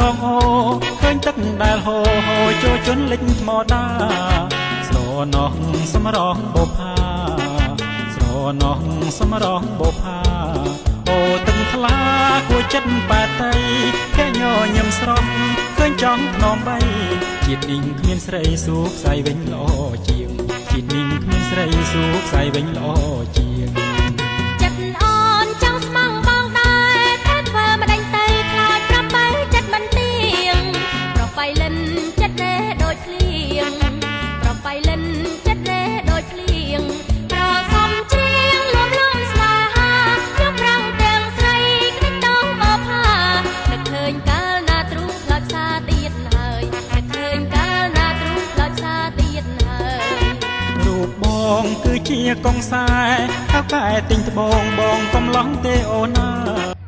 ដងអូឃើញទឹកដែលហូរហូរចូលជន់លិចថ្មដាស្រណោះសំរងបុផាស្រណោះសំរងបុផាអូទឹកថ្លាគួរចិត្តប៉ែតៃភែញញឹមស្រស់ឃើញចង់ភ្នំបីជាតិនេះគ្មានស្រីស៊ូខ្សែវិញល្អជាងជាតិនេះគ្មានស្រីស៊ូខ្សែវិញល្អជាង ចិត្តអូនចង់ស្មងបងដែរតែធ្វើម្ដេចទៅខ្លាចប្របើចិត្តមិនទៀងប្របៃលិនចិត្តរេដូចភ្លៀងប្របៃលិនចិត្តរេដូចភ្លៀងប្រសំច្រៀងលំលំស្នេហាខ្ញុំប្រំទាំងស្រីក្រិចតងមកផានឹកឃើញកាលណាទ្រូងខ្លោចផ្សាទៀតហើយនឹកឃើញកាលណាទ្រូងខ្លោចផ្សាទៀតហើយ រូបបងគឺជាកងខ្សែថៅកែទិញត្បូងបងកំឡោះទេអូនណា។